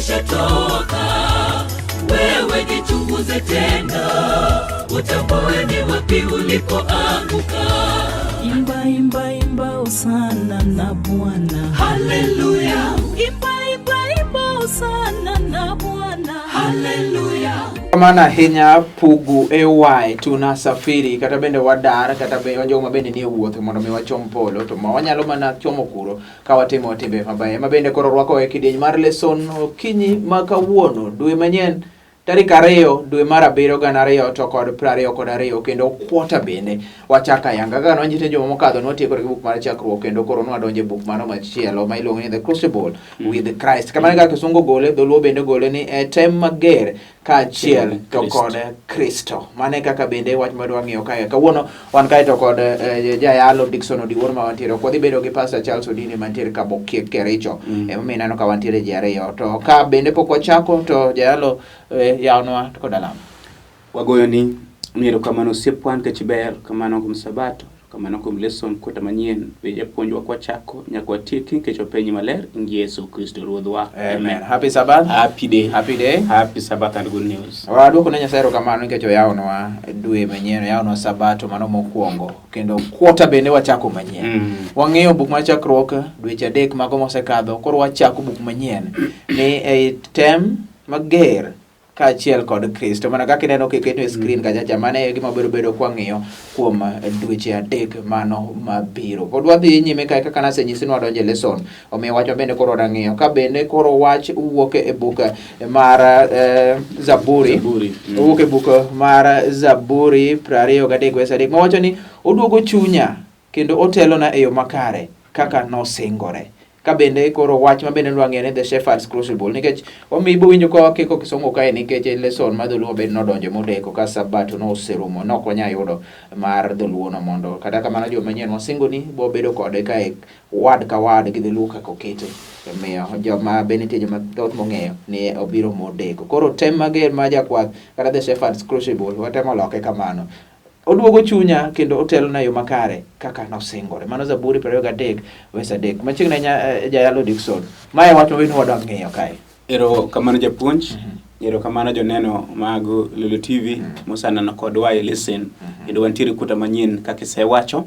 Umeshatoka. Wewe jichunguze tena, utambue ni wapi ulipoanguka. Imba, imba, imba hosana na Bwana. Haleluya, Imba, imba, imba hosana na Bwana. haleluya. Kamano ahinya Pugu AY tunasafiri kata bende wadar kata be jogo ma bende nie wuoth mondo mi wachom polo to ma wanyalo mana chomo kuro ka watimo timbe mabeyo. Ma bende koro rwako e kidieny mar leson okinyi ma kawuono dwe manyien tarik 2 dwe mar 7 2022 kendo kwota bende wachako ayanga. Kaka nwanyise juma mokadho nwatieko gi buk mar chakruok kendo koro nwadonjo e buk mano machielo ma iluongo ni The Crucible with Christ. Kamano kaka kisungu gole, dholuo bende gole ni e tem mager kaachiel to kod Kristo. Mano e kaka bende wach ma dwa ng'iyo kae. Kawuono wan kae to kod jayalo Dickson Odiwuor ma wantiere. Ok wadhi bedo gi Pastor Charles Odini mantiere Kabokiek Kericho. Emomiyo ineno ka wantiere ji ariyo. To ka bende pok wachako to jayalo yawnwa to kod alamo. Wagoyo ni erokamano osiepwa nikech ber, kamano kuom sabato, kamano kuom lesson kweta manyien. Be japuonjwa kwachako nyaka watieki nikech wapenji maler in Yesu Kristo Ruodhwa. Amen. Happy Sabbath. Happy day. Happy day. Happy Sabbath and good news. Waduoko ne Nyasaye erokamano nikech oyawnwa dwe manyien, oyawnwa sabato mano mokwongo kendo kwota bende wachako manyien. Wang'iyo buk mar chakruok dweche 3 mago mosekadho, koro wachako buk manyien ni ei tem mager kaachiel kod Kristo. Mana kaka ineno kiketo e screen kacha cha, mano e gima biro bedo kwang'iyo kuom dweche 3 mano mabiro. Pod wadhi nyime kae kaka nasenyisi ni wadonjo e lesson, omiyo wach bende koro wadang'iyo. Ka bende koro wach wuok e buk mar Zaburi, Zaburi. Owuok e buk mar Zaburi 23 wes 3 mawacho ni oduogo chunya kendo otelona e yo makare kaka nosingore. Ka bende koro wach ma bende nwa ng'iyo ni The Shepherd's Crucible, nikech omiyo winjo ka wakiko kisungu kae nikech lesson mar dholuo bende nodonjo modeko ka sabato noserumo, nok wanyal yudo mar dholuo no mondo kata kamano joma manyien wasingo ni bo bedo kode kae wad ka wad gi dholuo kaka okete. Omiyo joma be nitie joma thoth mong'eyo ni obiro modeko. Koro tem mager mar jakwath kata The Shepherd's Crucible watemo loke kamano. Oduogo chunya kendo otelona e yo makare kaka nosingore. Mano Zaburi 23 wes 3. Machiegni ahinya jayalo Dickson. Mae wach ma bende wadwa ng'iyo kae. Erokamano japuonj. Erokamano joneno mag Lulu TV mosaneno kodwa e lesson. Kendo wantiere kuta manyien kaka isewacho.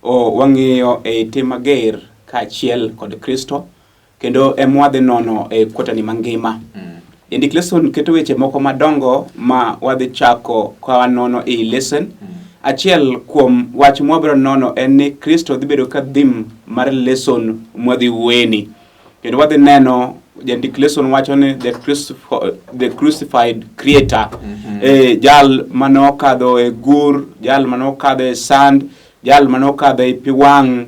Wang'iyo e tim mager kaachiel kod Kristo kendo emwadhi nono e kwotani mangima. Jandik lesson keto weche moko madongo ma wadhi chako ka wanono ei lesson. Achiel kuom wach mwabiro nono en ni Kristo dhi bedo ka theme mar lesson mwadhi wuoyeni. Kendo wadhi neno jandik lesson wacho ni the crucified creator. Jal manokadho e gur, jal manokadho e sand, jal manokadho e pi wang',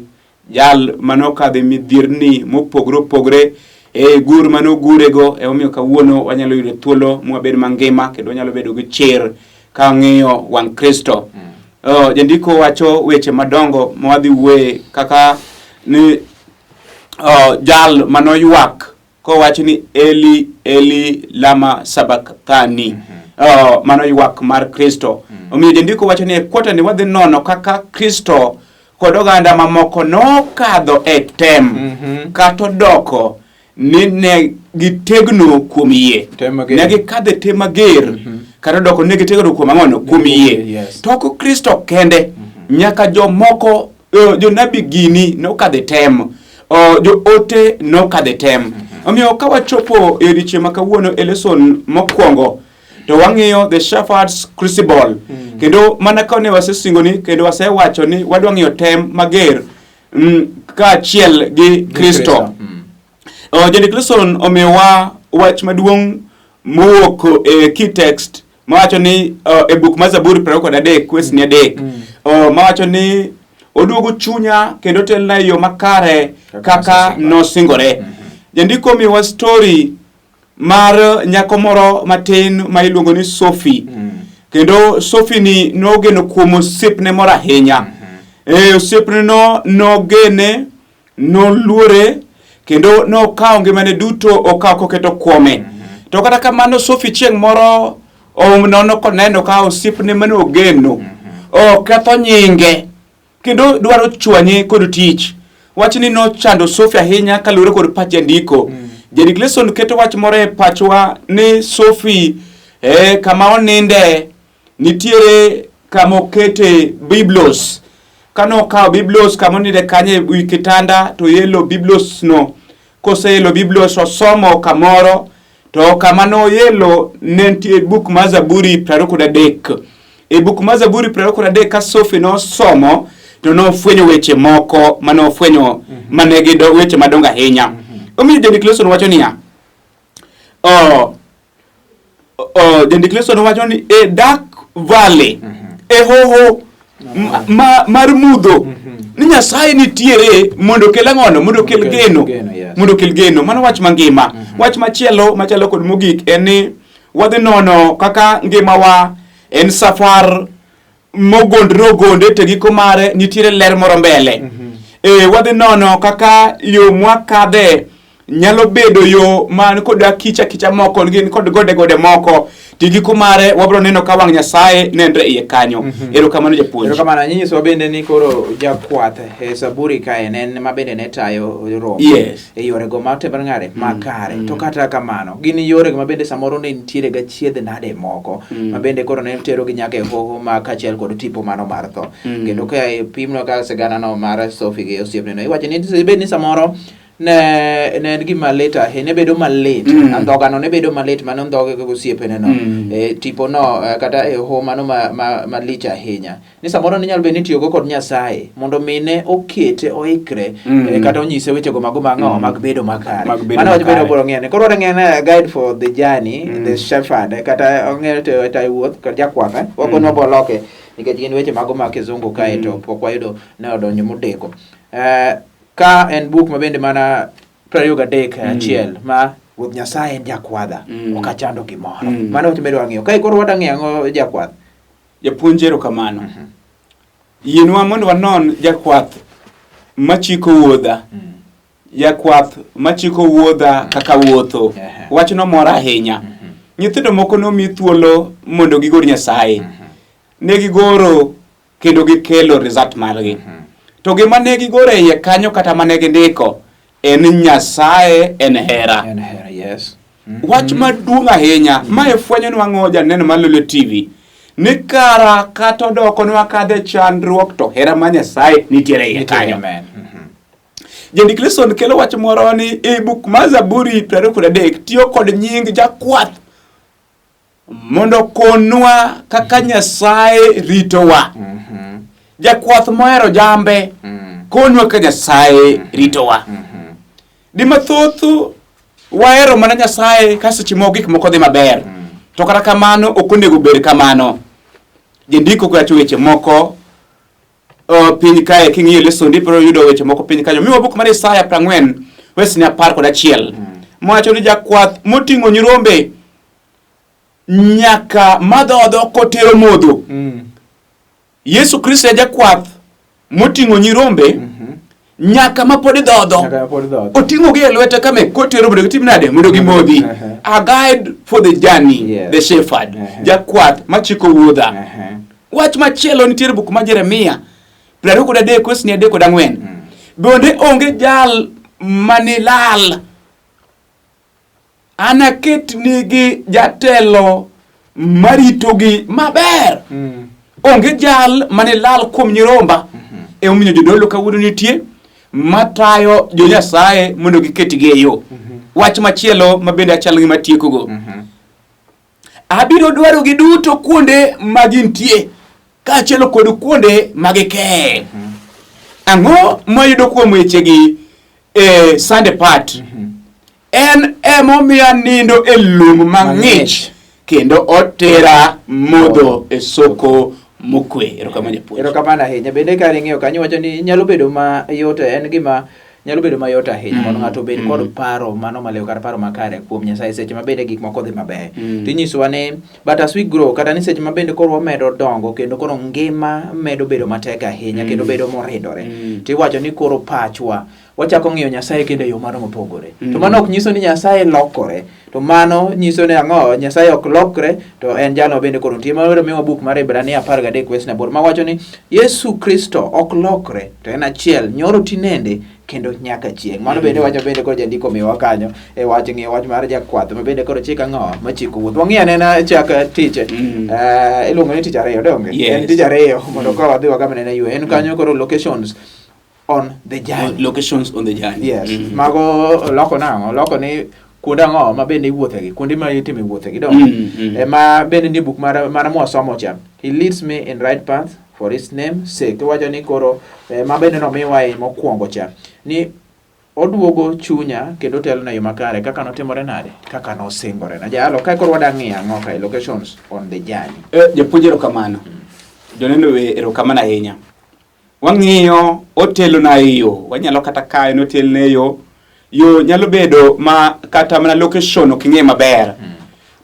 jal manokadho e midhierni mopogore opogore, e gur manogurego. Emomiyo kawuono wanyalo yudo thuolo mwabed mangima kendo wanyalo bedo gi chir ka wang'iyo wang' Kristo. Jandiko wacho weche madongo ma wadhi wuoye kaka ni jal manoywak kowacho ni Eli Eli lama sabakthani. Mano ywak mar Kristo. Omiyo jandiko wacho ni e kwota ni wadhi nono kaka Kristo kod oganda mamoko nokadho e tem kata odoko ni ne gitegno kuom yie. Tem mager. Ne gikadho e tem mager kata odoko ne gitegno kuom ang'ono? Kuom yie. To ok Kristo kende, nyaka jomoko, jonabi gini nokadho e tem, joote nokadho e tem. Omiyo ka wachopo e odiechieng' ma kawuono e lesson mokwongo, to wang'iyo The Shepherd's Crucible. Kendo mana ka ne wasesingoni kendo wasewacho ni wadwa ng'iyo tem mager kaachiel gi Kristo. Jandik lesson omiyowa wach maduong' mowuok e key text mawacho ni e buk mar Zaburi 23 wesni 3, mawacho ni oduogo chunya kendo otelna e yo makare kaka nosingore. Jandiko omiyowa story mar nyako moro matin ma iluongo ni Sophie. Kendo Sophie ni nogeno kuom osiepne moro ahinya. Osiepne no nogene, noluore, kendo nokawo ngimane duto okawo koketo kuome. To kata kamano Sophie chieng' moro nono koneno ka osiepne mane ogeno oketho nyinge kendo dwaro chwanye kod tich. Wachni nochando Sophie ahinya kaluwore kod pach jandiko. Jandik lesson keto wach moro e pachwa ni Sophie kama oninde nitiere kama okete Biblos. Kane okawo Biblos kama oninde kanyo e wi kitanda to oyelo Biblos no. Koseyelo Biblos osomo kamoro to kama noyelo ne nitie buk mar Zaburi 23. E buk mar Zaburi 23 ka Sophie nosomo to nofwenyo weche moko mane ofwenyo mane gin weche madongo ahinya. Omiyo jandik lesson wacho niya, jandik lesson wacho ni e dark valley, e hoho mar mudho, ni Nyasaye nitiere mondo okel ang'ono, mondo okel geno, mondo okel geno. Mano wach mangima. Wach machielo machalo kod mogik en ni wadhi nono kaka ngimawa en safar mogondre ogonde to giko mare nitiere ler moro mbele. Wadhi nono kaka yo mwakadhe nyalo bedo yo man kod akicha akicha moko gin kod gode gode moko to giko mare wabiro neno ka wang' Nyasaye nenre iye kanyo. Erokamano japuonj. Erokamano. Nyisowa bende ni koro jakwath e Zaburi kae ne en ma bende ne tayo rombe e yorego matimore ng'are makare. To kata kamano gin yorego ma bende samoro ne nitiere gachiedh nade moko ma bende koro ne terogi nyaka e hoho ma kaachiel kod tipo mano mar tho. Kendo ka ipimno ka siganano mar Sophie gi osiepneno, iwacho ni bed ni samoro ne en gima lit ahinya, ne bedo malit. Andhogano ne bedo malit mane ondhoge gi osiepeneno. Tipo no kata e hoho mano malich ahinya. Ni samoro ne nyalo bedo ni itiyogo kod Nyasaye mondo mi ne okete oikre kata onyise wechego mago mang'o mag bedo makare. Mag bedo Mano wach bedo makare. biro ng'ene. Koro wadwa ng'ene guide for the journey, the shepherd, kata ong'eyo to tayo wuoth kod jakwath. Wakono waboloke nikech gin weche mago mag kizungu kae to pok wayudo ne odonjo modeko. Ka en buk ma bende mana 23 achiel ma Ruoth Nyasaye en jakwadha, ok achando gimoro. Mano wach medo wang'iyo. Kae koro wadwa ng'iyo ang'o jakwath? Japuonj, erokamano. Yienwa mondo wanon jakwath machiko wuodha. Jakwath machiko wuodha kaka wuotho. Wachno mora ahinya. Nyithindo moko nomi thuolo mondo gigor Nyasaye. Ne gigoro kendo gikelo result margi. To gima ne gigoro e iye kanyo kata mane gindiko en Nyasaye en hera. En hera, yes. Wach maduong' ahinya mae fwenyonwa ang'o janeno mar Lolwe TV ni kara kata odokonwa kadhe chandruok to hera mar Nyasaye nitiere iye kanyo. Amen. Jandik lesson kelo wach moro ni e buk mar Zaburi 23 tiyo kod nying jakwath mondo okonwa kaka Nyasaye ritowa. Jakwath mohero jambe konwa kaka Nyasaye ritowa. Di mathoth wahero mana Nyasaye ka seche moko gik moko dhi maber. To kata kamano ok onego bed kamano. Jandiko wacho weche moko piny kae king'iyo lesson ibiro yudo weche moko piny kanyo. Miwa buk mar Isaya 40 wesni 11. Mowacho ni jakwath moting'o nyirombe nyaka madhodho kotero modho. Yesu Kristo e jakwath moting'o nyirombe nyaka ma pod idhodho. Nyaka pod idhodho. Oting'o gi e lwete kame kotero mondo gitim nade mondo gimodhi. A guide for the journey, the shepherd. Jakwath machiko wuodha. Wach machielo nitiere buk mar Jeremia 23 wesni 3 kod 4. Bende onge jal manilal. Anaketnigi jatelo maritogi maber. Onge jal manilal kuom nyiromba. Emomiyo jodolo kawuono nitie matayo jo Nyasaye mondo giketgi e yo. Wach machielo ma bende achal gi matiekogo. Abiro dwarogi duto kuonde ma gintie kaachiel kod kuonde ma gikee. Ang'o mwayudo kuom wechegi e Sunday part? En emomiya nindo e lum mang'ich kendo otera modho e soko mokwe. Erokamano japuonj. Erokamano ahinya. Bende ka ing'iyo kanyo wacho ni nyalo bedo mayot, en gima nyalo bedo mayot ahinya mondo ng'ato obed kod paro mano maliw kata paro makare kuom Nyasaye seche ma bende gik moko dhi maber. Tinyisowa ni but as we grow, kata ni seche ma bende koro wamedo dongo kendo koro ngima medo bedo matek ahinya kendo bedo moridore. Tiwacho ni koro pachwa wachako ng'iyo Nyasaye kendo e yo mano mopogore. To mano ok nyiso ni Nyasaye lokore. To mano nyiso ni ang'o? Nyasaye ok lokre, to en jalo bende koro nitie. Mano miwa buk mar Ibrania 13 wes 8 mawacho ni Yesu Kristo ok lokre, to en achiel nyoro tinende kendo nyaka chieng'. Mano bende wacho bende koro jandiko miyowa kanyo e wach ng'iyo wach mar jakwath ma bende koro chik ang'o machiko wuoth. Wang'i anena chak tich. Iluongo ni tich ariyo donge? Yes. En tich ariyo mondo ka wadhi wagam nena ywe. En kanyo koro locations on the journey. Locations on the journey. Yes. Mago loko nang'o? Loko ni kuonde ang'o ma bende iwuothegi, kuonde ma itime wuothegi donge? Ma bende ni buk mar mwasomo cha. He leads me in right path for his name sake. Iwacho ni koro ma bende nomiwa e mokwongo cha. Ni oduogo chunya kendo telona e yo makare kaka notimore nade? Kaka nosingore. Na jalo kae koro wadang' ng'iyo ang'o kae locations on the journey. Japuonj erokamano. Joneno we erokamano ahinya. Wang'iyo otelona e yo. Wanyalo kata kae notelne e yo. Yo nyalo bedo ma kata mana location ok ing'e maber.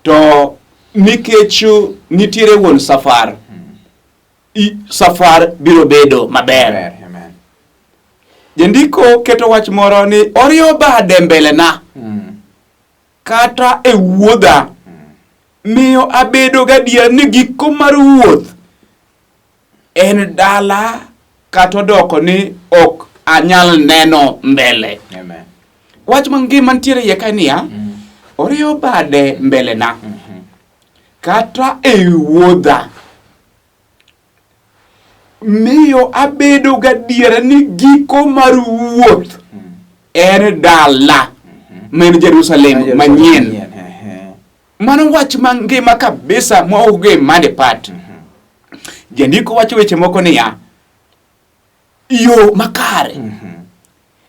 To nikech nitiere wuon safar, safar biro bedo maber. Maber, amen. Jandiko keto wach moro ni oriwo bade mbelena kata e wuodha, miyo abedo gadier ni giko mar wuoth en dala kata odoko ni ok anyal neno mbele. Amen. Wach mangima nitiere iye kae niya, oriwo bade mbelena kata e wuodha, miyo abedo gadiera ni giko mar wuoth en dala ma en Jerusalem manyien. Mano wach mangima kabisa maonge mane pat. Jandiko wacho weche moko niya, yo makare.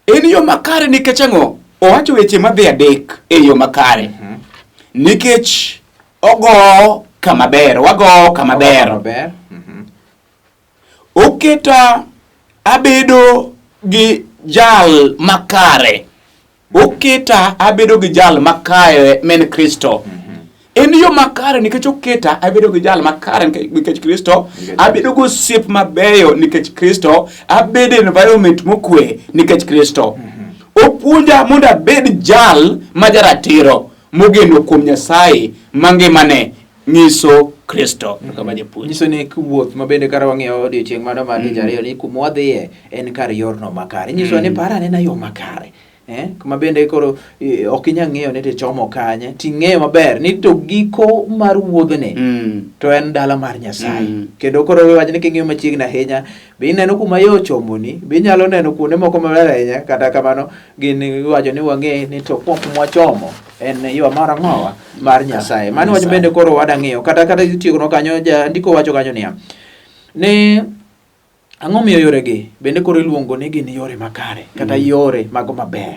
En yo makare nikech ang'o? Owacho weche madhi adek e yo makare. Nikech ogo kama ber, wago kama ber. Maber. Oketa abedo gi jal makare. Oketa abedo gi jal makare men Kristo. En yo makare nikech oketa abedo gi jal makare nikech Kristo, abedo gi osiep mabeyo nikech Kristo, abedo e environment mokwe nikech Kristo. Opuonja mondo abed jal ma jaratiro mogeno kuom Nyasaye mangimane nyiso Kristo. Kama japuonj. Nyiso ni wuoth ma bende kara wang'iyo odiochieng' mano mar tich ariyo ni kuma wadhiye en kar yorno makare. Nyiso ni par anena yo makare. Kuma bende koro ok inyal ng'eyo ni tichomo kanye, ting'eyo maber ni to giko mar wuodhni to en dala mar Nyasaye. Kendo koro wach ni king'iyo machiegni ahinya, be ineno kuma yo ochomoni, be inyalo neno kuonde moko maber ahinya, kata kamano gin iwacho ni wang'e ni to kuma wachomo en yo mar ang'owa mar Nyasaye. Mano wach bende koro wada ng'iyo kata kata itieko kanyo, jandiko wacho kanyo niya ni ang'o miyo yoregi bende koro iluongo ni gin yore makare kata yore mago maber.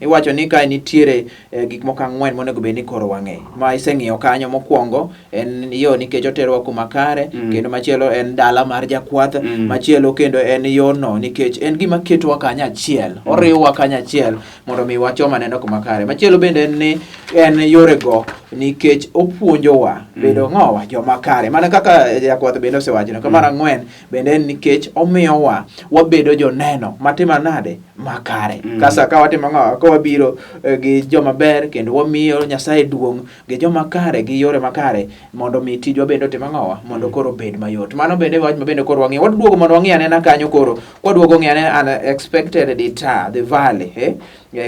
Iwacho ni kae nitiere gik moko ang'wen monego bed ni koro wang'e. Ma iseng'iyo kanyo mokwongo en yo nikech oterowa kuma kare, kendo machielo en dala mar jakwath, machielo kendo en yorno nikech en gima ketowa kanyachiel, oriwowa kanyachiel mondo mi wachom aneno kuma kare. Machielo bende en ni en yorego nikech opuonjowa bedo ng'owa joma kare. Mana kaka jakwath bende osewacho, ka mar ang'wen bende en nikech omiyowa wabedo joneno matimo nade makare. Kasa ka watimo ang'o? Ka wabiro gi joma ber kendo wamiyo Nyasaye duong' gi joma kare gi yore makare mondo mi tijwa bende otim ang'owa mondo koro obed mayot. Mano bende wach ma bende koro wang'iyo. Waduogo mondo wang'i anena kanyo koro. Kwaduogo ng'i anena unexpected detour, the valley,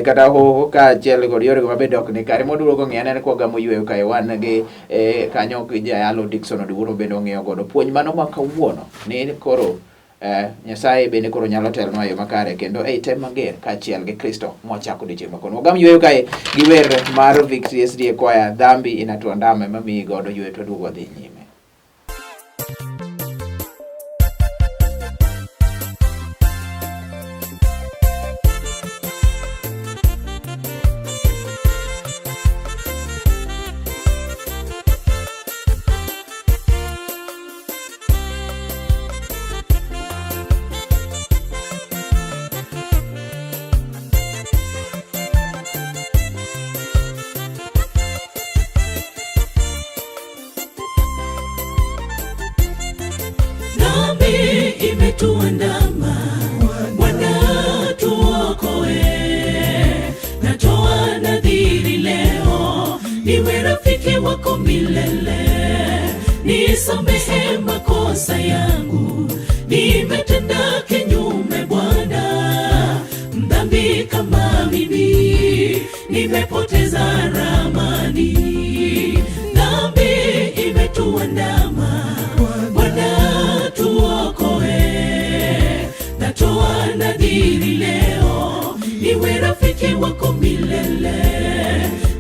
Kata hoho kaachiel kod yorego ma bende ok ni kare. Mwaduogo ng'i anena kwagamo yweyo kae wan gi kanyo gi Jayalo Dickson Odiwuor bende wang'iyo godo puonj mano ma kawuono ni koro Nyasaye bende koro nyalo telonwa e yo makare kendo ei tem mager kaachiel gi Kristo mwachako odiechieng' ma kawuono. Wagam yweyo kae gi wer mar Victory SDA Choir, Dhambi Inatuandama ema miyi godo yweyo to waduogo wadhi nyime. Dhambi imetuandama, Bwana tuokoe. Natoa nadhiri leo, niwe rafiki wako milele. Nisamehe makosa yangu, nimetenda kinyume Bwana. Mdhambi kama mimi, nimepoteza ramani. Dhambi imetuandama, Bwana tuokoe. Natoa nadhiri leo, niwe rafiki wako milele.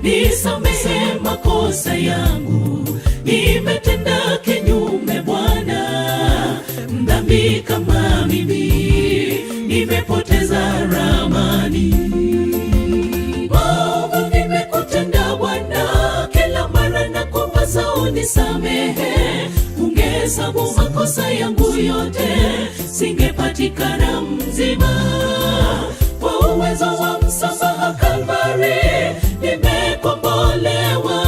Nisamehe makosa yangu, nimetenda kinyume Bwana. Mdhambi kama mimi, nimepoteza ramani. Maovu nimekutenda Bwana, kila mara nakuomba unisamehe. Ungehesabu makosa yangu yote, singepatikana mzima. Kwa uwezo wa msamaha Kalvari, nimekombolewa.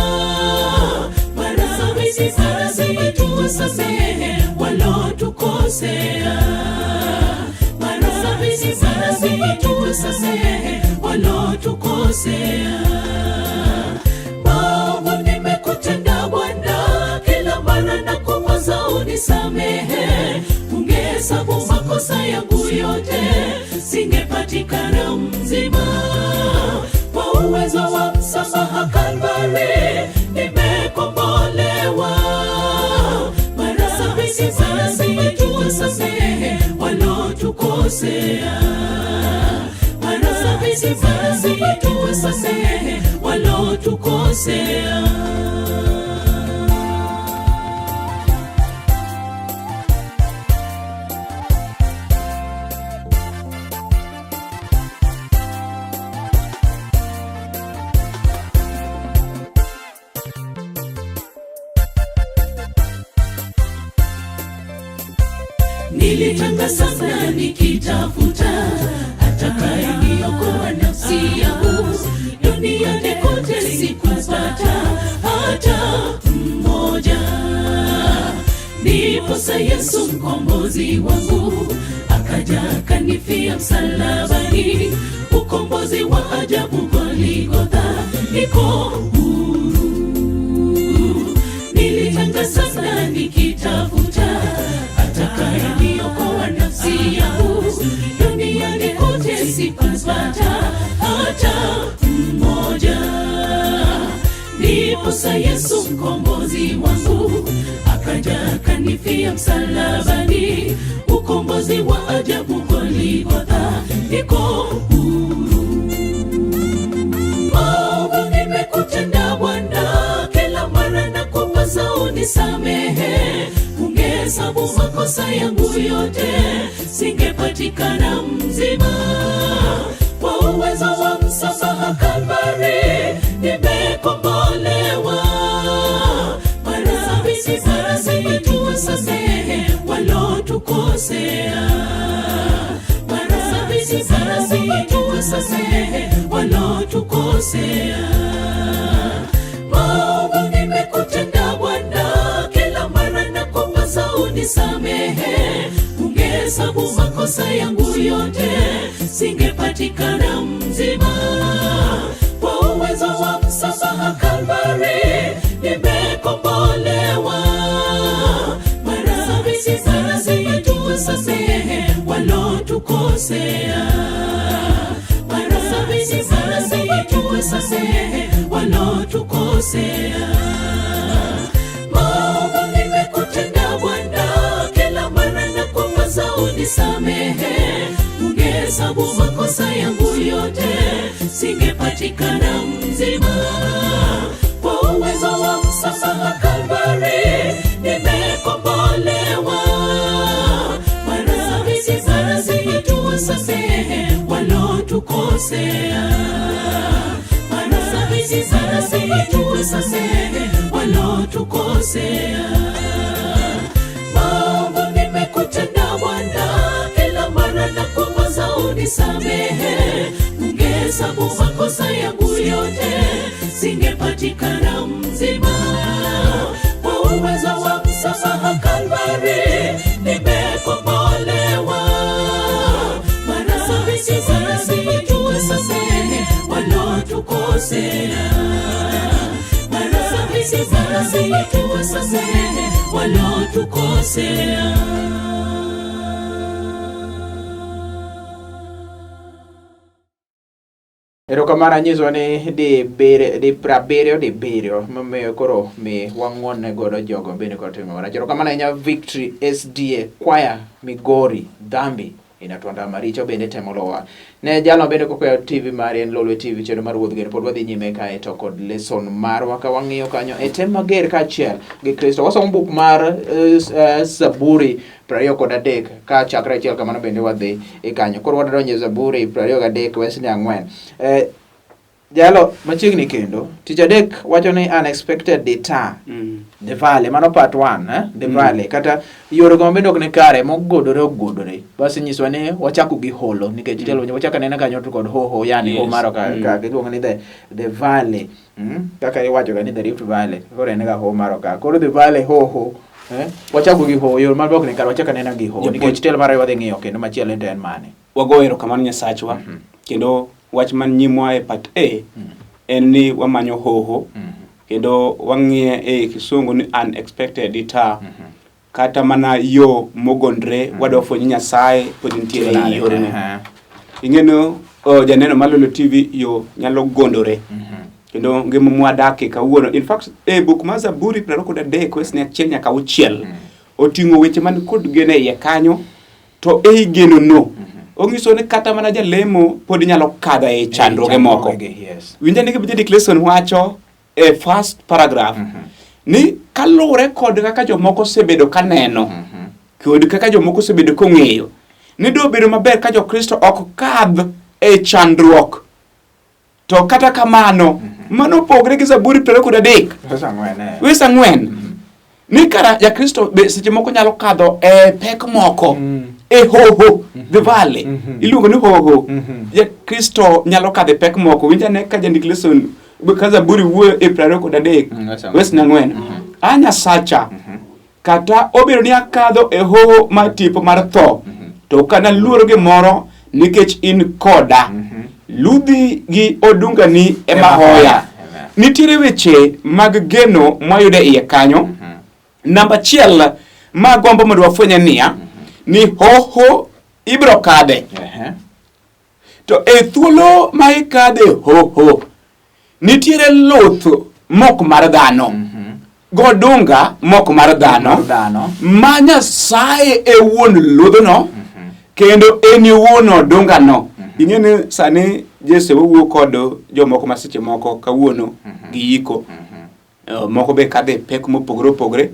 Mara sabini tuwasamehe walotukosea. Mara sabini tuwasamehe walotukosea. Maovu nimekutenda Bwana, kila mara nakuomba unisamehe. Ungehesabu makosa yangu yote, singepatikana mzima. Kwa uwezo wa msamaha Kalvari, nimekombolewa. Mara sabini tuwasamehe walotukosea. Mara sabini tuwasamehe walotukosea. Nilitanga sana nikitafuta atakayeniokoa nafsi yangu, duniani kote sikupata hata mmoja. Ndiposa Yesu mkombozi wangu akaja akanifia msalabani, ukombozi wa ajabu Goligotha, niko huru. Nilitanga sana nikitafuta atakayeniokoa nafsi yangu, duniani kote sikupata hata mmoja. Ndiposa Yesu mkombozi wangu akaja akanifia msalabani, ukombozi wa ajabu Goligotha, niko huru. Maovu nimekutenda Bwana, kila mara nakuomba unisamehe. Ungehesabu makosa yangu yote, singepatikana mzima. Kwa uwezo wa msamaha Kalvari, nimekombolewa. Mara sabini tuwasamehe walotukosea. Mara sabini tuwasamehe walotukosea. Maovu nimekutenda Bwana, kila mara nakuomba unisamehe. Ungehesabu makosa yangu yote, singepatikana mzima. Kwa uwezo wa msamaha Kalvari, nimekombolewa. Mara sabini tuwasamehe walotukosea. Mara sabini tuwasamehe walotukosea. Maovu nimekutenda Bwana, kila mara nakuomba unisamehe. Ungehesabu makosa yangu yote, singepatikana mzima. Kwa uwezo wa msamaha Kalvari, nimekombolewa. Mara sabini tuwasamehe walotukosea. Mara sabini tuwasamehe walotukosea. Maovu nimekutenda Bwana, kila mara nakuomba unisamehe. Ungehesabu makosa yangu yote, singepatikana mzima. Kwa uwezo wa msamaha Kalvari, nimekombolewa. Mara sabini tuwasamehe walotukosea. Mara sabini tuwasamehe walotukosea. Erokamano anyiso ni di bir, di prabiriyo di biriyo momiyo koro mi wang'uon ne godo jogo bende kod timo marach. Erokamano ahinya Victory SDA Choir Migori Dhambi inatuanda maricho bende temo lowa. Ne jalno bende kokoyo TV mari en Lolwe TV chenro mar Wuodh Geno pod wadhi nyime kae to kod lesson marwa ka wang'iyo kanyo e tem mager kaachiel gi Kristo. Wasomo buk mar uh, Zaburi 23 ka chakre achiel kamano bende wadhi e kanyo. Koro wadonjo e Zaburi 23 wesni 4. Eh, jalo machiegni kendo tich adek wacho ni unexpected detour the valley mano part 1 eh? The valley kata yore go mabende ok ni kare mogodore ogodore basi nyiswa ni wachako gi holo nikech telo wachako anena kanyo to kod hoho yani ho maro ka, ka iluongo ni the valley Kaka iwacho ga ni the Rift Valley koro en ga ho maro ka koro the valley hoho eh? Wachako gi ho yor mar ok ni kare wachako anena gi ho nikech telo mar wadhi ng'iyo kendo machielo en to en mane. Wago erokamano Nyasachwa kendo wach man nyimwa e part A en ni wamanyo hoho kendo wang'iye e kisungu ni unexpected detour kata mana yo mogondre wadwa fwenyo Nyasaye pod nitiere e yorno. Ing'eno janeno mar Lolo TV yo nyalo gondore kendo ngima mwadake kawuono. In fact, e buk mar Zaburi 23 wesne 1 nyaka 6 oting'o weche man kod geno e iye kanyo to ei geno no onyiso ni kata mana jalemo pod nyalo kadho e chandruoge moko. Winja ni gima Jandik Lesson wacho e first paragraph ni kaluwore kod kaka jomoko osebedo ka neno kod kaka jomoko osebedo kong'eyo ni dobedo maber ka Jokristo ok kadh e chandruok. To kata kamano, mano opogre gi Zaburi 23 Verse 4, eh. wes 4 ni kara Jakristo be seche moko nyalo kadho e pek moko e hoho the valley iluongo ni hoho Jakristo nyalo kadho e pek moko. Winj ane ka jandik lesson ka Zaburi wuoyo e 23 Verse 4. wes 4 a Nyasacha kata obedo ni akadho e hoho mar tipo mar tho to ok analuor gimoro nikech in koda ludhi gi odungani ema hoya. Nitiere weche mag geno mwayudo e iye kanyo. Namba achiel ma agombo mondo wafweny en niya, ni hoho ibiro kadhe. To e thuolo ma ikadhe hoho, nitiere luth mok mar dhano godunga mok mar dhano Dhano. ma Nyasaye e wuon ludhno kendo en e wuon odungano. Ing'e ni sani Jesse wawuo kod jomoko ma seche moko kawuono giyiko. Moko be kadho e pek mopogore opogore.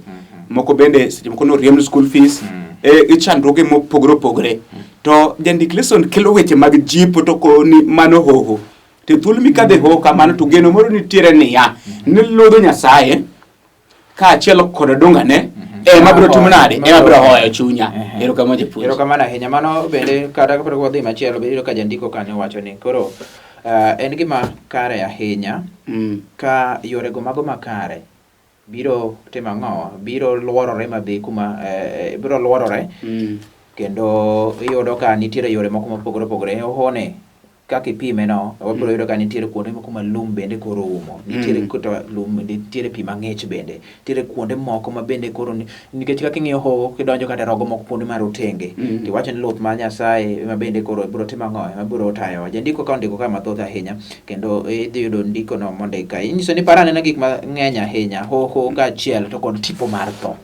Moko bende seche moko noriemb school fees. E chandruoge mopogore opogore. To jandik lesson kelo weche mag jipo to koni mano hoho. To thuolo mikadho e hoho kamano to geno moro nitiere niya, ni ludho Nyasaye kaachiel kod odungane ema biro timo nade? Ema biro hoyo chunya. Erokamano japuonj. Erokamano ahinya. Mano bende kata kapok wadhi machielo be iyudo ka jandiko kanyo wacho ni koro en gima kare ahinya ka yorego mago makare biro timo ang'o? Biro luorore madhi kuma biro luorore kendo iyudo ka nitiere yore moko mopogore opogore. Hohone kaka ipime no wabiro yudo ka nitiere kuonde moko ma lum bende koro oumo. Nitiere kata lum, nitiere pi mang'ich bende. Nitiere kuonde moko ma bende koro nikech kaka ing'iyo hoho kidonjo kata e rogo moko kuonde marotenge tiwacho ni luth mar Nyasaye ema bende koro biro timo ang'o? Ema biro tayowa. Jandiko ka ondiko ka mathoth ahinya kendo idhi yudo ndiko no mondik ka. Inyiso ni par anena gik mang'eny ahinya, hoho kaachiel to kod tipo mar tho.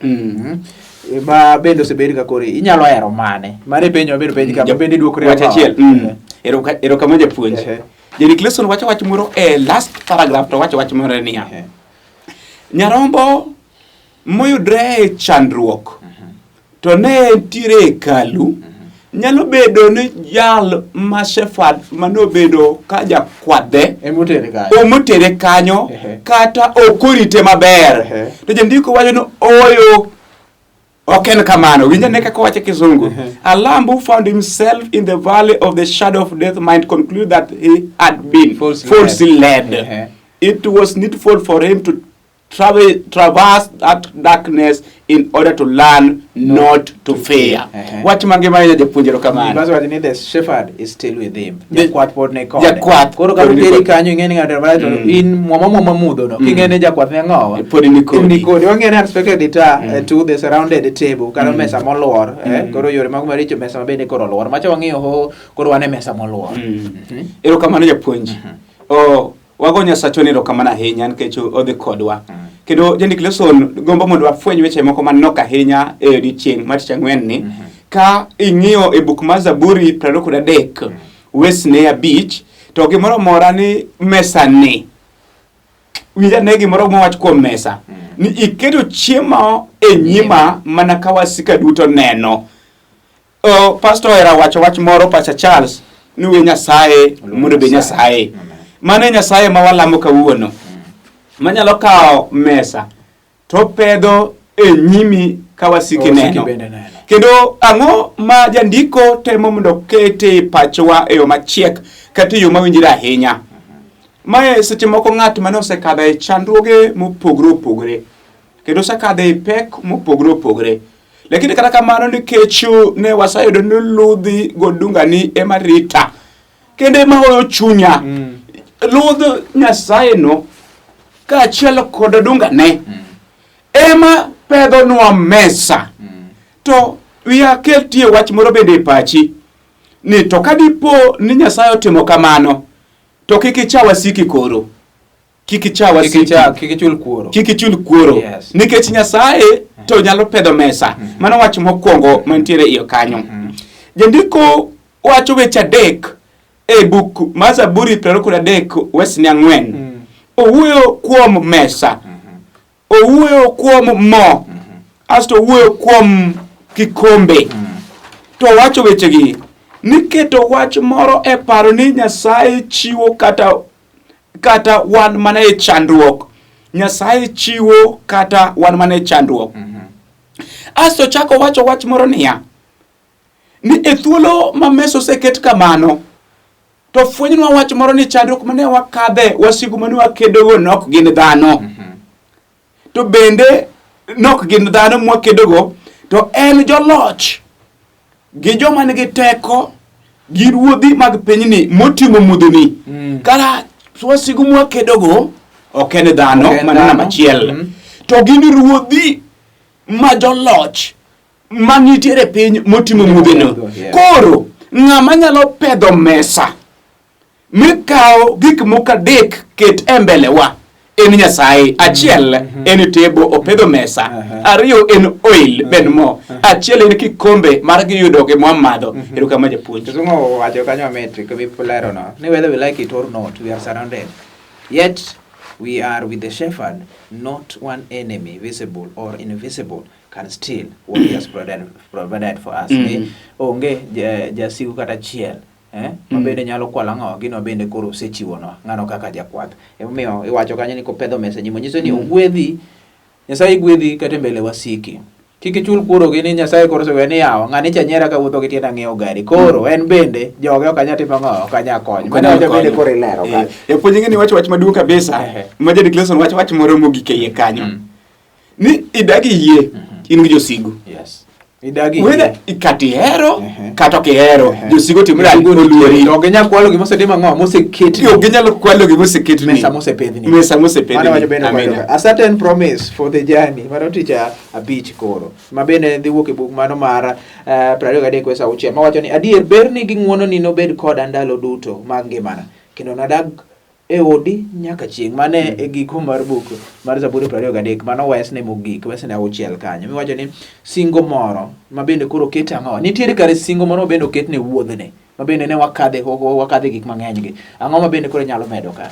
Ma bende osebed ka koro inyalo hero mane? Mano e penjo maber penj ka, ma bende idwokri Wach ang'o? achiel. Erokamano japuonj. Jandik lesson wacho wach moro e last paragraph to wacho wach moro niya. Nyarombo moyudre e chandruok to ne entiere e hekalu nyalo bedo ni jal ma shepherd manobedo ka jakwadhe Emotere kanyo. omotere kanyo kata ok orite maber. To jandiko wacho ni ooyo ok en kamano. Winj ane kaka owacho e kisungu. A lamb who found himself in the valley of the shadow of death might conclude that he had been Falsely falsely led. led. It was needful for him to Traverse that darkness in order to learn not to fear. Wach mangima ahinya japuonj, erokamano. Bas wacho ni the shepherd is still with him. Jakwath pod ni kode. Jakwath Koro kata pod ni teri kode. kanyo ing'e ni ng'ato marach to in mwoma mwoma mudho no. King'e ni jakwath ne ang'owa. Pod ni kodi. Ni kodi. Wang'e ni unexpected ita to the surrounded table kata mesa moluor. Koro yore mag maricho mesa ma bende koro oluor. Macha wang'iyo ho koro wan e mesa moluor. Erokamano japuonj. Oh, wago Nyasachwa ni erokamano ahinya nikech odhi kodwa. Kendo jandik lesson gombo mondo wafweny weche moko manok ahinya e odiechieng' mar tich ang'wen ni. Ka ing'iyo e buk mar Zaburi 23 wesne 5 to gimoro amora ni mesani winj ane gimoro mowach kuom mesa ni iketo chiemo e nyima mana ka wasika duto neno. Oh, Pastor ohero wacho wach moro Pastor Charles ni we Nyasaye mondo obed Nyasaye. Mano e Nyasaye ma walamo kawuono. Manyalo kawo mesa to pedho e nyimi ka wasiki neno. Kendo ang'o ma jandiko temo mondo okete e pachwa e yo machiek kata e yo mawinjore ahinya. Mae seche moko ng'at mane osekadho e chandruoge mopogore opogore kendo osekadho e pek mopogore opogore. Lakini kata kamano nikech ne waseyudo ni ludhi godungani ema rita kendo ema hoyo chunya. Ludh Nyasaye no kaachiel kod odungane ema pedhonwa mesa. To wiya ketie wach moro bende e pachi ni to ka dipo ni Nyasaye otimo kamano to kik icha wasiki koro. Kik icha wasiki. Kik ichul kuoro. Kik ichul kuoro. Nikech Nyasaye to nyalo pedho mesa. Mano wach mokwongo mantiere iye kanyo. Jandiko wacho weche adek e buk mar Zaburi 23 wesne 4. Owuoyo kuom mesa. Owuoyo kuom mo. Asto owuoyo kuom kikombe. To owacho wechegi ni keto wach moro e paro ni Nyasaye chiwo kata wan mana e chandruok. Nyasaye chiwo kata wan mana e chandruok. Asto chako wacho wach moro niya, ni e thuolo ma mesa oseket kamano, to fwenynwa wach moro ni chandruok mane wakadhe, wasigu mane wakedogo nok gin dhano. To bende nok gin dhano mwakedogo, to en joloch gi joma nigi teko gi ruodhi mag pinyni motimo mudhoni. Kara wasigu mwakedogo ok en dhano, mano namba achiel. To gin ruodhi ma joloch manitiere piny motimo mudhino. Koro ng'ama nyalo pedho mesa mikawo gik moko adek ket e mbelewa en Nyasaye. Achiel en table opedho mesa, ariyo en oil ben mo, achiel en kikombe mar giyudo gi mwamadho. Erokamano japuonj. Kizungu owacho kanyo mamit kimilerono ni whether we like it or not we are surrounded yet we are with the shepherd, not one enemy visible or invisible can steal what he has provided for us. Ni onge jasigu kata achiel ma bende nyalo kwalo ang'o gino bende koro osechiwonwa ng'ano kaka jakwath. Emomiyo iwacho kanyo ni kopedho mesa nyimo nyiso ni ogwedhi Nyasaye gwedhi kata e mbele wasiki. Kik ichul kuoro gi ni Nyasaye koro oseweyo ni yawa ng'ani cha nyiera kawuotho gi tienda ng'iewo gari. Koro en bende joge ok anyal timo ang'o ok anyal konyo. Mano wacho bende koro ilero kanyo. Japuonj ing'e ni wacho wach maduong' kabisa. Ma Jadik Lesson wacho wach moro mogik e iye kanyo. Ni idagi yie in gi josigu. Yes. Idagi Whether yie. kata ihero kata ok ihero josigu timre Josigu oluori. To ok ginyal kwalo gima osetim ang'o moseketni. Ok ginyal kwalo gima oseketni. Mesa mosepedhni. Mesa mosepedhni. Mano wacho bende Amina. kwayo. A certain promise for the journey. Mano tich abich koro. Ma bende dhi wuok e buk mano mar 23 wes 6 mawacho ni adier berni gi ng'wononi nobed koda ndalo duto mag ngimana kendo nadag e odi nyaka chieng'. Mane e giko mar buk mar Zaburi 23 mano wesne mogik, wesne 6 kanyo. Miwacho ni singo moro ma bende koro oket ang'o? Nitiere kare singo moro ma bende oket ne wuodhne ma bende ne wakadhe wakadhe gik mang'eny gi. Ang'o ma bende koro inyalo medo kanyo?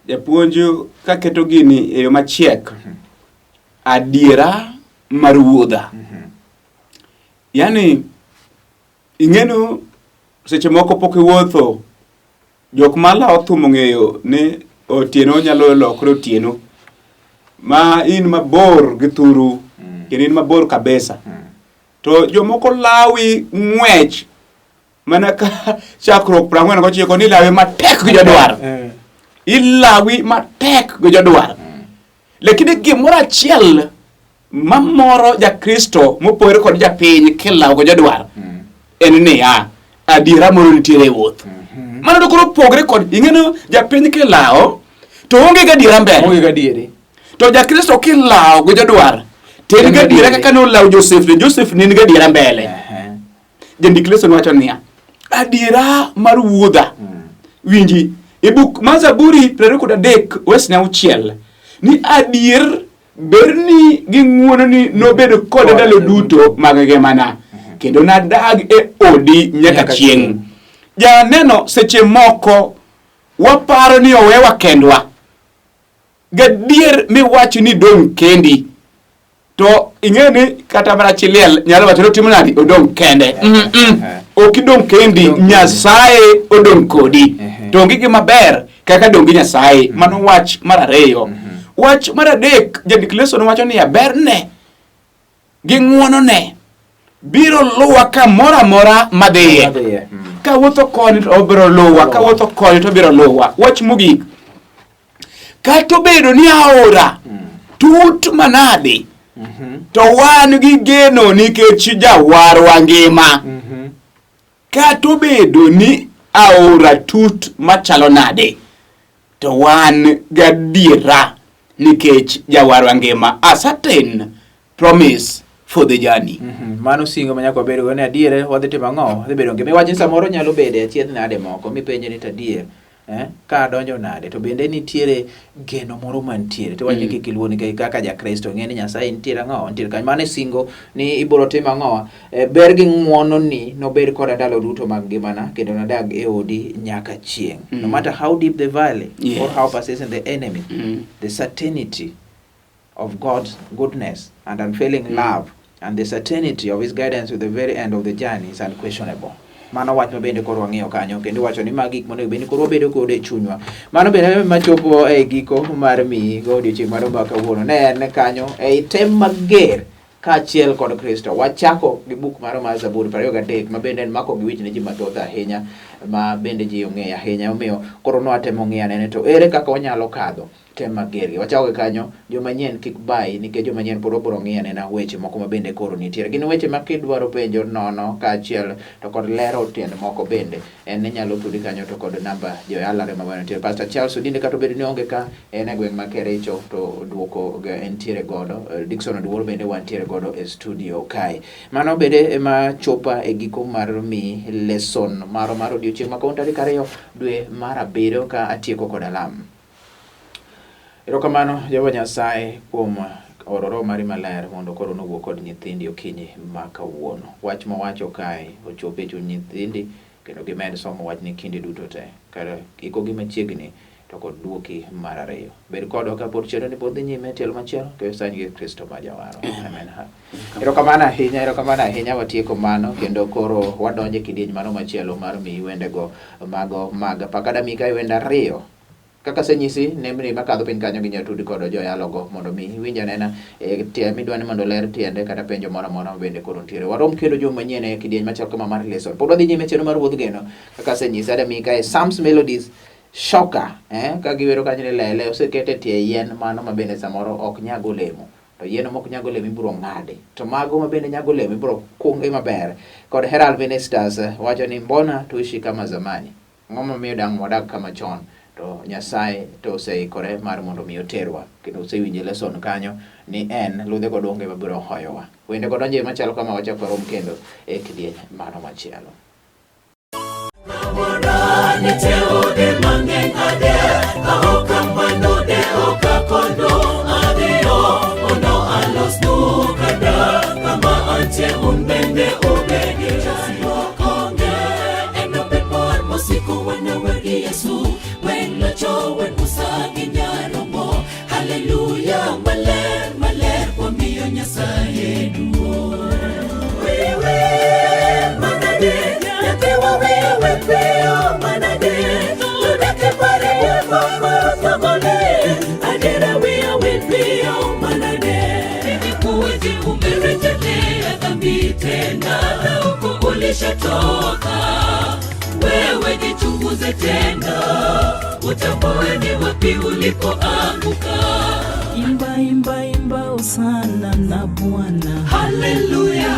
Japuonj kaketo gini e yo machiek, adiera mar wuodha. Yaani ing'eno seche moko pok iwuotho, jok ma lawo thum ong'eyo ni otieno nyalo lokore otieno ma in mabor gi thuru kendo in mabor kabisa. To jomoko lawi ng'wech mana ka chakruok 49 ni ilawi matek gi jodwar. Ilawi matek gi jodwar. Lakini gimoro achiel mamoro Jakristo mopogore kod japiny kilawo go jodwar en niya, adiera moro nitiere e wuoth. Mano to koro pogre kod ing'eno japiny kilawo to onge gadiera mbele. Onge gadieri. To Jakristo kilawo gi jodwar to en En gadiera gadieri. kaka nolawo Josef ne Josef ne en gadiera mbele. Ehe. Jandik leso wacho niya, adiera mar wuodha. Winji, e buk mar Zaburi 23 wes 6 ni adier berni gi ng'wononi nobed koda ndalo duto mag ngimana kendo nadag e odi nyaka Nyaka chieng'. chieng'. Janeno seche moko waparo ni owewa kendwa. Gadier miwach ni dong' kendi. To ing'e ni kata mana chi liel nyalo wacho ni otimo nadi odong' kende. Ok idong' kendi, Odong' kendi. Nyasaye odong' kodi. Ehe. To onge gima ber kaka dong' gi Nyasaye. Mano wach mar ariyo. Wach mar adek, jandik leso wacho niya, berne gi ng'wonone biro luwa kamoro amora madhiye. Madhiye. Kawuotho koni to obiro luwa, kawuotho koni to obiro luwa. Wach mogik, kata obedo ni aora tut manade, to wan gi geno nikech jawarwa ngima. Kata obedo ni aora tut machalo nade, to wan gadiera nikech jawarwa ngima. A certain promise for the journey. Mano singo ma nyaka wabed go ni adier wadhi timo ang'o? Wadhi bedo ngima. Iwacho ni samoro nyalo bede achiedh nade moko mipenje ni to adier ka adonjo nade to bende nitiere geno moro mantiere to iwacho ni kik iluor nikech kaka jakristo ing'e ni Nyasaye nitiere ang'o nitiere kanyo. Mano e singo ni ibiro timo ang'o? Ber gi ng'wono ni nobed koda ndalo duto mag ngimana kendo nadag e odi nyaka chieng'. No matter how deep the valley or how persistent the enemy, the certainty of God's goodness and unfailing love and the certainty of his guidance to the very end of the journey is unquestionable. Mano wach ma bende koro wang'iyo kanyo kendo iwacho ni magi gik monego bed ni koro wabedo godo e chunywa. Mano bende machopo e giko mar miyi go odiochieng' mar ma kawuono. Ne en kanyo ei tem mager kaachiel kod Kristo. Wachako gi buk maro mar Zaburi 23 ma bende en mako gi wich ne ji mathoth ahinya ma bende ji ong'eyo ahinya. Omiyo koro nwatemo ng'iyo anene to ere kaka wanyalo kadho tem mager gi. Wachako gi kanyo, joma nyien kik bayi nikech joma nyien pod wabiro ng'iyo anena weche moko ma bende koro nitiere. Gin weche ma kidwaro penjo nono kaachiel to kod lero tiend moko bende en ni nyalo tudi kanyo to kod namba joyalare ma nitiere. Pastor Charles Odinde kata obedo ni onge ka en e gweng' ma Kericho to duoko entiere godo. Dickson Oduor bende wantiere godo e studio kae. Mano bende ema chopa e giko mar mi lesson maro mar odiochieng' ma kawuono tarik 2 dwe mar 7 ka atieko kod alam. Erokamano Jehova Nyasaye kuom oro Roho mari maler mondo koro nowuo kod nyithindi okinyi ma kawuono. Wach mowacho kae ochopo e chuny nyithindi kendo gimed somo wachni kinde duto te. Kar ikogi machiegni to kod duoki mar 2. Bed kodwa kapod chenro ni pod dhi nyime tielo machielo kendo sani gi Kristo ma jawaro. Amen. Erokamano ahinya, erokamano ahinya watieko mano kendo koro wadonjo e kidieny mano machielo mar miyi wendego mago mag Pakadami kae wende 2. Kaka asenyisi, nembni makadho piny kanyo ginyalo tudi kod joyalogo mondo mi iwinj anena midwa ni mondo ler tiende kata penjo moro amora ma bende koro nitiere. Warom kendo juma manyien e kidieny machal kama mar lesson. Pod wadhi nyime chenro mar Wuodh Geno. Kaka asenyisi, adami kae Psalms Melodies Shoka, ka giwero kanyo ni lele oseket e tie yien mano ma bende samoro ok nyag olemo. To yien mok nyag olemo ibiro ng'adi. To mago ma bende nyago olemo ibiro kungi maber. Kod Herald Ministers wacho ni mbona tuishi kama zamani. Ang'o momiyo dang' wadag kama chon? To Nyasaye to oseikore mar mondo mi oterwa. Kendo osewinjo lesson kanyo ni en ludhe kod onge mabiro hoyowa. Wende kod onje machalo kama wachako warom kendo e kidieny mano machielo. Hallelujah, maler, maler, wamiyo Nyasaye duong'. Wewe manade, nyathi wewe piyo manade, tudake pare mama samole, adera wiya wil piyo manade. Kuweje umerejelea dhambi tena na huko ulishatoka, wewe jichunguze tena, utambue ni wapi ulipoanguka. Imba imba imba hosana na Bwana. Haleluya.